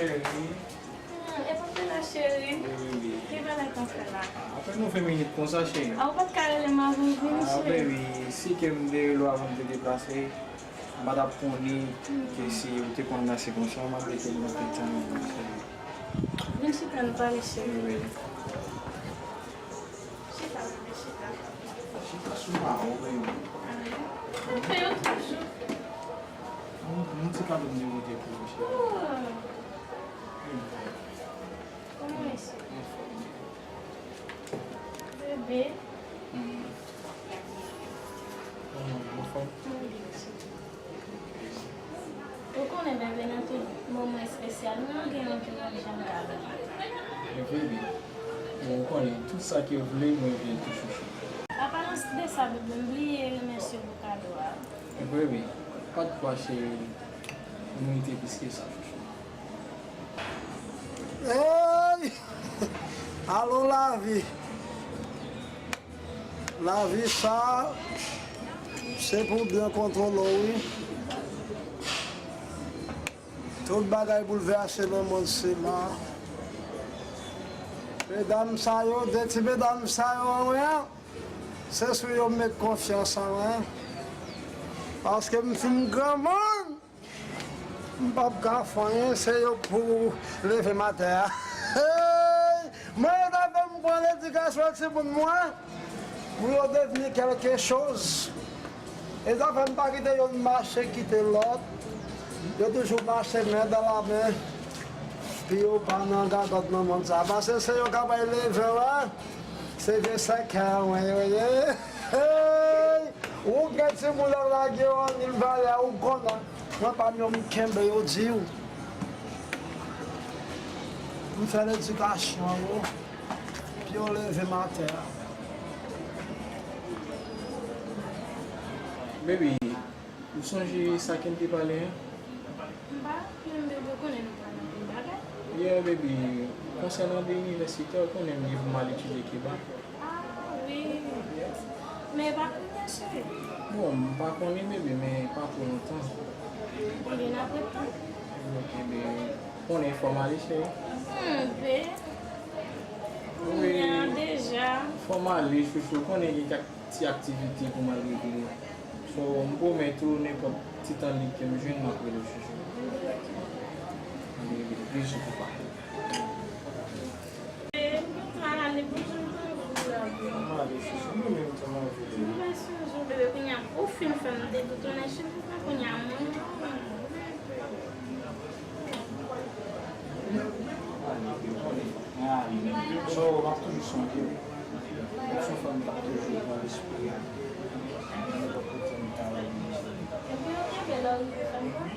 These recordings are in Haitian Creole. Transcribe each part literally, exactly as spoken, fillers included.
Cheri. Hmm, e pa te la, cheri. Wi, wi, wi. Ki bagay k ap fè la? Apèn yon ven minit konsa, cheri. A, ou pa t ka rele m avan m vini, cheri? A, baby, si ke m te rele w avan m te deplase, m pa t ap konnen ke si ou te konn nan se konsa, m ap rete nan tèt sa menm, cheri. Vin chita, nou pale, cheri. Wi, wi. Chita, bebe, chita. Chita sou mawon, baby. Mwen fè yo toujou. Yon, yon ti kado m te pote pou ou, cheri. Oh. Wi, m fè. Kòman mesye? Anfòm. Bebe. Hmm. Kòman, anfòm? Mwen byen, cheri. Ou konnen bebe nan tout moman espesyal, nou gen yon ki yon jan kado. Bebe, bon, ou konnen, tout sa ke w vle, mwen vle l tou, chouchou. An palan de sa, bebe, m bliye remèsye w pou kado a. Bebe, pa de pwa, cheri, ou merite plis ke sa, chouchou. Hey! Alo lavi! Lavi sa, se pou Bondye kontwole w, wi. Tout bagay boulvèse nan mond sila. Medam sa yo, de ti medam sa yo, an mwen, se sou yo m met konfyans an mwen. Paske m fin granmoun. M p ap ka fè anyen, se yo pou leve m atè a. Hey! Mwen, yo ta fè m pran ledikasyon timoun mwen, pou yo devni kèlke choz. E zafè m pa kite youn mache kite lòt. Yo toujou mache men dan la men. Pou yo pa nan gagòt nan mond sa. Paske se yo k ap leve w, se vye sèkèy mwen yo ye. Hey! Ou gen timoun ap lage yo an Nil Valè, ou konnen. Mwen pa m yo m kenbe yo di w. M fè ledikasyon yo. Pou yo leve m atè a. Baby, ou sonje sa ke n te pale a? M pa raple m, bebe, ou konnen nou pale anpil bagay. Yeah, baby, konsènan de inivèsitè, ou konnen m gen pou m al etidye Kiba. Ah, wi. Men pa kounye a, cheri. Bon, m pa konnen, bebe, men pa twò lontan. Konbyen n ap ret tan? Ok, bebe, konnen fò m ale, cheri. Hmm, be. Kounye a deja. Fò m ale, chouchou, konnen gen kèk ti aktivite pou m al regle. So, m pwomèt ou, nenpòt ti tan lib ke m jwenn, m ap rele w, chouchou. Ann rele, bizou, papa. E, m kontan ale, bonjou, m tann ou la, bebe. M ale, chouchou, mwen menm tou, m anvi de ou. M pa sonje w, bebe, kounye a, ou fin fè m detounen cheve mwen, kounye a, mwen. Mwen ale, mwen ale. So, m ap toujou sonje w. Ou se yon fanm k ap toujou pran lespri a. Nenpòt kote m ta ale. Epi yo kenbe lè w rive fè m konn.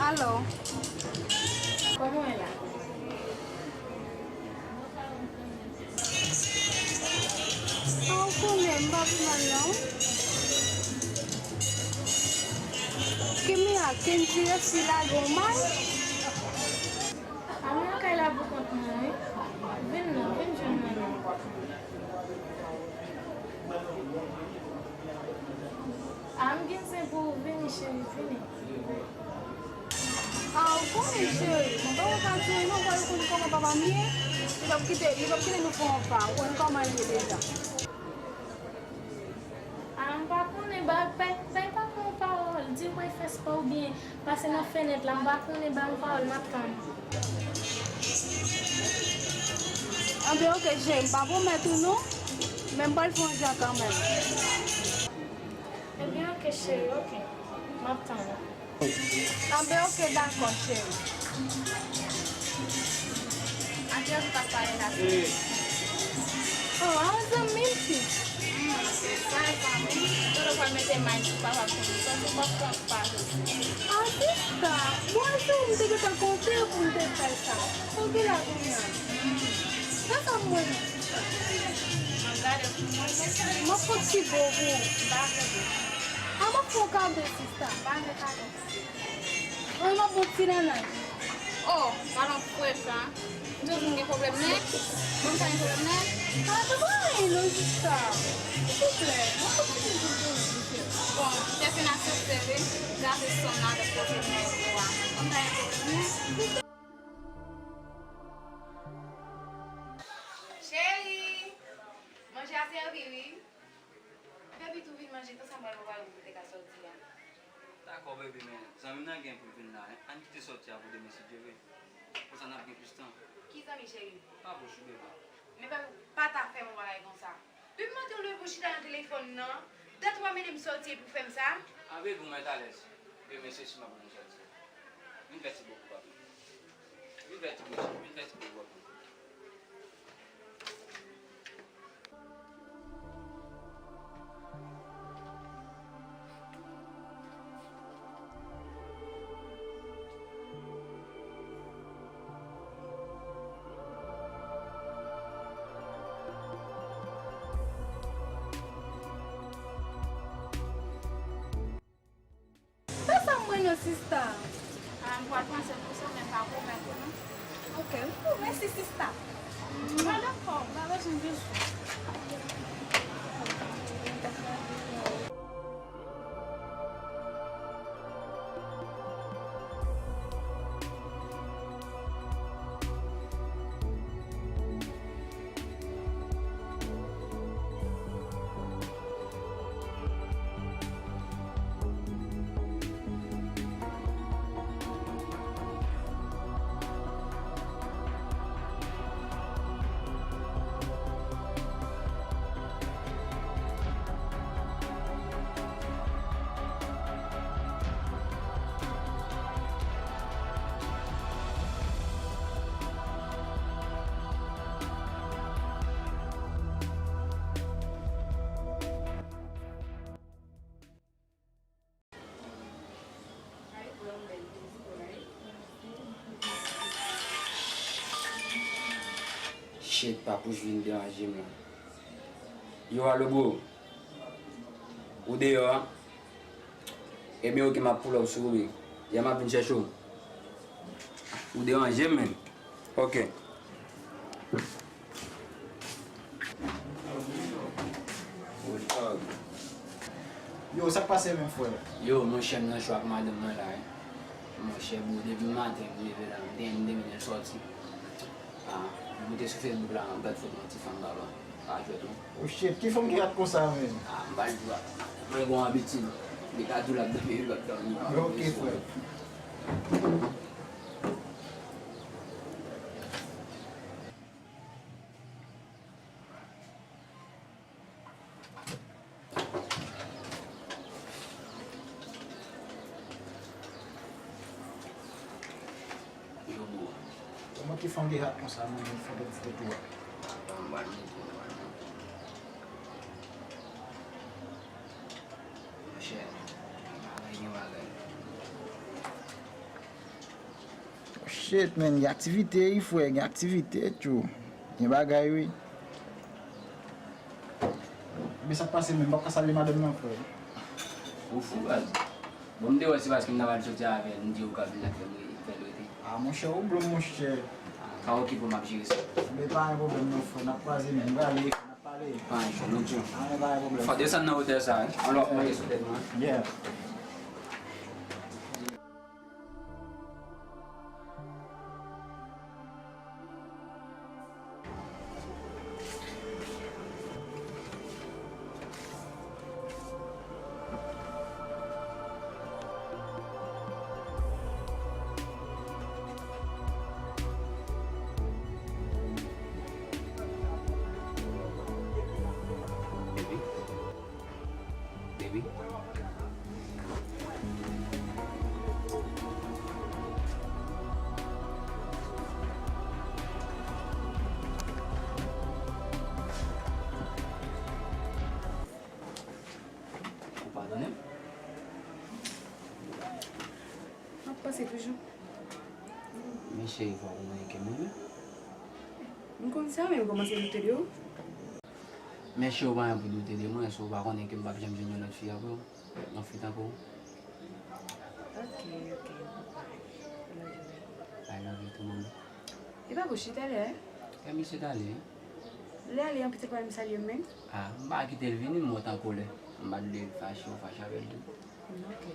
Alo. Kòman w ye la? Ah, ou konnen, m pa pi mal non. Kimia, Kenji resi lage w mal. A, mwen nan kay la poukont mwen, wi. Vin non, vin jwenn mwen non. A, m gen zen pou ou, vini, cheri, vini. A, ou konnen, cheri, mwen pa wè pa di non, ou pa konn kòman papa m ye. Li p ap kite, li p ap kite nou fè yon pa. Ou konn kòman l ye deja. A, m pa konnen, bay, bay, bay papa w pawòl, di l pou l fè spò oubyen pase nan fenèt la, m pa konnen, bay yon pawòl, m ap tann. Anben, oke, cheri, m pa pwomèt ou non, men m pral fè yon jan kanmenm. Ebyen, oke, cheri, oke, m ap tann ou. Anben, oke, dakò, cheri. Akyèl ou t ap pale la? Oh, a yon zanmi m, fi. Hmm, se sa, zanmi. Tout ou pral mete may sou papa pou nou. Sòti w p ap pran pa jodi. Ah, sista, bon, se ou m te gentan konte pou m te fè sa. Oke, la, kounye a. Sa sa m mwen? M ap gade pou mwen. M ap fè ti bo pou ou. M pa vle bo. A, m ap fè w kado, sista. M pa vle kado. Mwen, m ap bon ti nanay. Oh, gadon frèch la. M toujou gen pwoblèm nèt. Mwen, m pa gen pwoblèm nèt. A, se pa anyen non, sista. Silvouplè, m ap bon ti nanay pou ou. Bon, chèche n aksepte, wi. Gade san nan de pwoblèm nèt ou a. Mwen, m pa gen pwoblèm nèt. Cheri, manje a sèvi, wi. Baby, tou vin manje, tan sa m pral prepare pou te ka sòti a. Dakò, baby, men zanmi m nan gen pou l vin la, en. Ann kite sòti a pou demen, si Dye vle. Konsa n ap gen plis tan. Ki zanmi, cheri? Pa bouch ou, baby. Men baby, pa ta fè m yon bagay konsa. Depi maten ou leve ou chita nan telefòn nan, dat w ap mennen m sòti epi w fè m sa? A, baby, ou mèt alèz. Demen se si m ap mennen w sòti. Vin fè ti bo pou papi. Vin fè ti bo, vin fè ti bo pou papi. Sa sa m mwen non, sista? Ah, m pral panse pou sa, men pa pwomèt ou non. Ok, m pwomèt si, sista. Mwen dakò, m pa bezwen bezwen. Shit, Papouch vin deranje m la. Yo, alo, bro. Ou deyò a? Ebyen, oke, m ap pull up sou ou, wi. Ya, m ap vin chèche w. Ou deranje m, menn. Oke. Yo, sa k pase menm, frè? Yo, monchè, m nan cho ak madanm mwen la, wi. Monchè, bro, depi maten m leve la, m te, m te mennen l sòti. Ah, m moute sou Facebook la, m gad foto yon ti fanm, papa. Pa jwèt non. Oh shit, ki fanm ki rat konsa, menn? Ah, m pa l di w. Mwen gon abitid. Li ka di w l ap dòmi, li p ap dòmi. Ok, frè. Yo, bro. Kòman ki fanm ki hat konsa, mwen menm fanm ki foto tou a? Atann, m pral montre w, m pral montre w. Monchè, bagay gen bagay. Shit, man, gen aktivite, wi, frè, gen aktivite, tjou. Gen bagay, wi. Men sa k pase menm, m p ap ka salye madanm nan, frè. Ou fou, baz. Bon, m te wè se paske m ta pral soti avè l, m di ou ka vin la fè m rete, fè l rete. Ah, monchè, ou blòm, monchè. Ah, pa okipe w, m ap jere sa. Men pa gen pwoblèm non, frè, n ap kwaze men, m prale, frè, n ap pale. Pa gen pwoblèm, tjou. Ah, men pa gen pwoblèm. Fò desann nan wotè sa, wi. Anlè w ap monte sou tèt mwen. Yeah. Baby. Baby. Se toujou. Men cheri, fò w konnen ke mwen menm. M konn sa, men m kòmanse doute de ou. Men cheri, ou pa gen pou doute de mwen, si w pa konnen ke m p ap janm jwenn yon lòt fi ankò. Yon fi tankou w. Ok, ok, m konprann. I love you, baby. I love you too, mami. E pa pou chita lè. Kè misye t ale. Lè ale, anpil se pa menm salye m menm. Ah, m pa kite l vini, m monte an kòlè. M pa t vle l fache, ou fache avè l tou. Ok.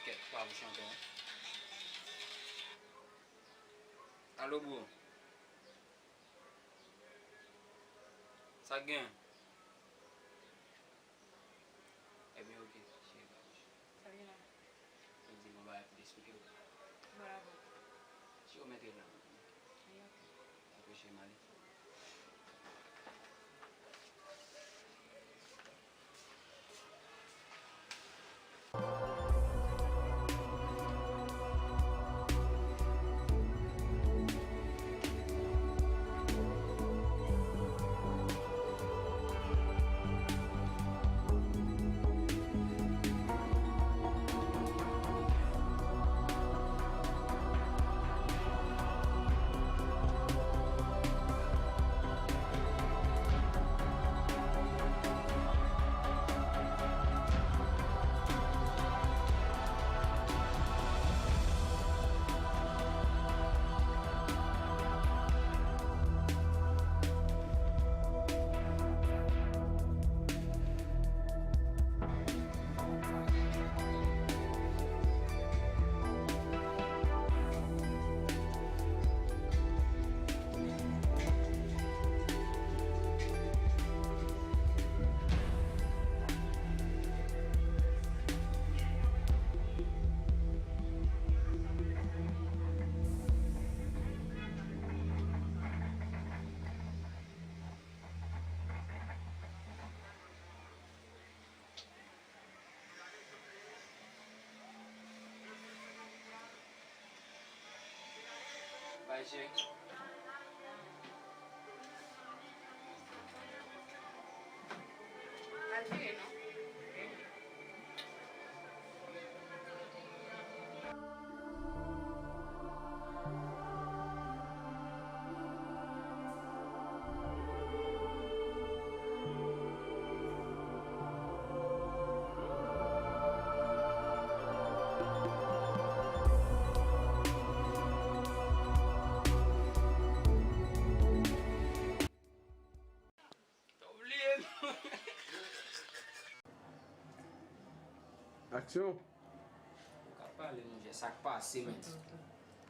Kèt, pa bouch ankò. Alo, bro. Sa k gen? Ebyen, oke, cheri, pa bouch. Sa k gen la? Mwen di mwen bagay pou eksplike w. Bon, dakò. Si w mete la. Wi, oke. Dakò, cheri, m ale. Bay cheri. Pa vire non. Ou bliye m. Aksyon. Ou ka pale, monchè, sa k pase, mèt?